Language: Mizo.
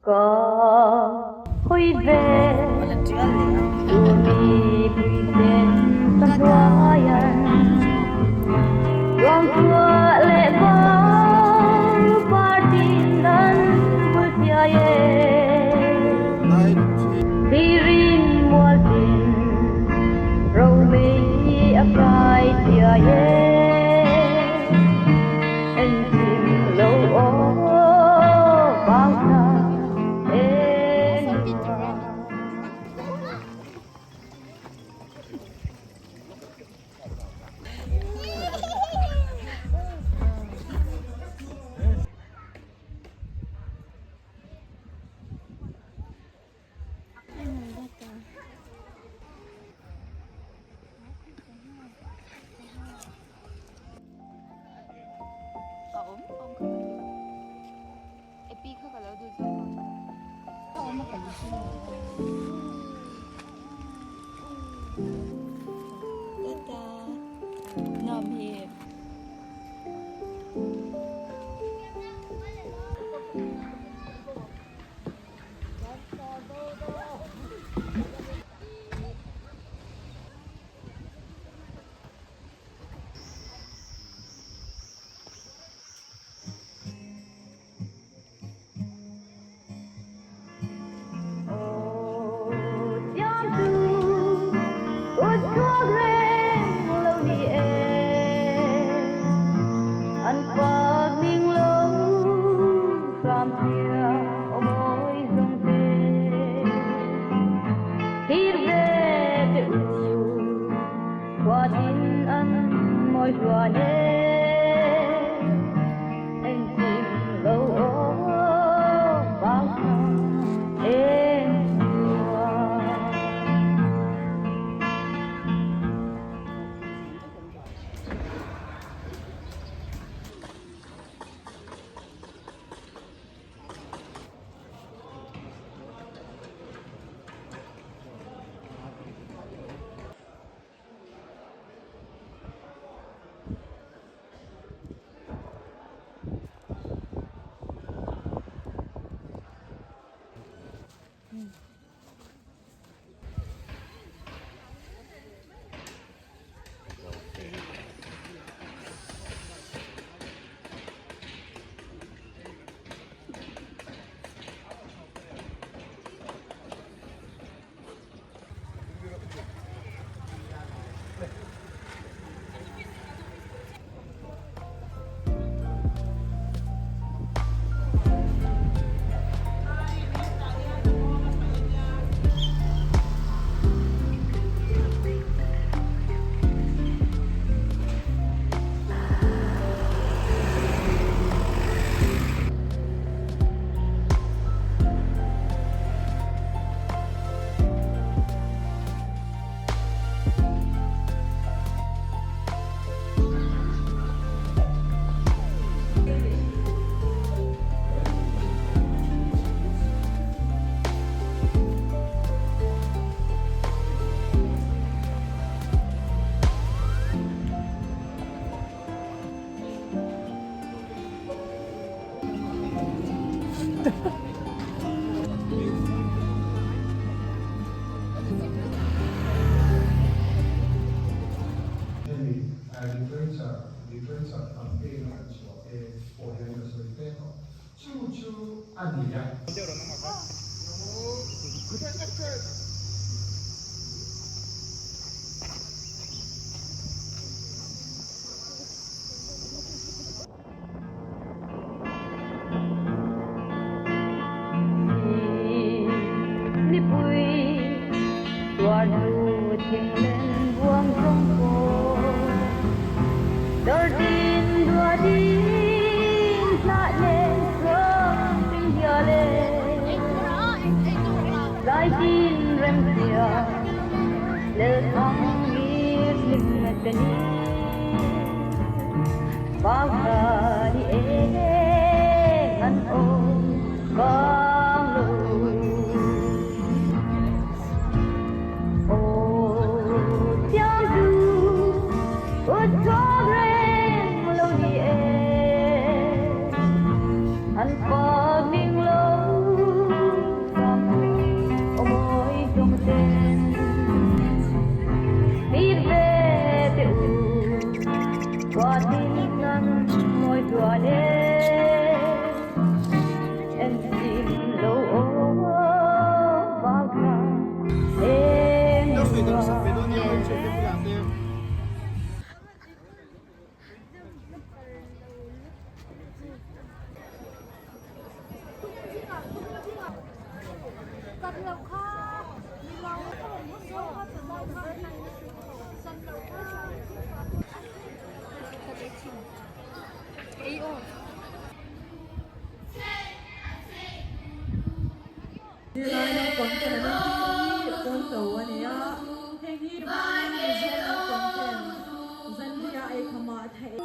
Ka hawi ve tu mi pui ten ka hnuaian Tuangtuah leh vang partin an bul chiai e Thlirin mualtin romei a kai chiai e Engkim lo aw vang thla eng ruah. Hemi literature, literature campaign a kan chhuah te pawh hian ka sawi fe tawh. Chu chu a ni a. Bao thla ni eng an awm vang lo. Aw thiam chu ut chhuak reng lo ni e, an fak ning lo sam aw mawi hlawm ten mi ve te u. Zirlai naupang ten an entir hi pawnto a ni a, heng hi Mizo naupang ten zanriah ei khamah theih.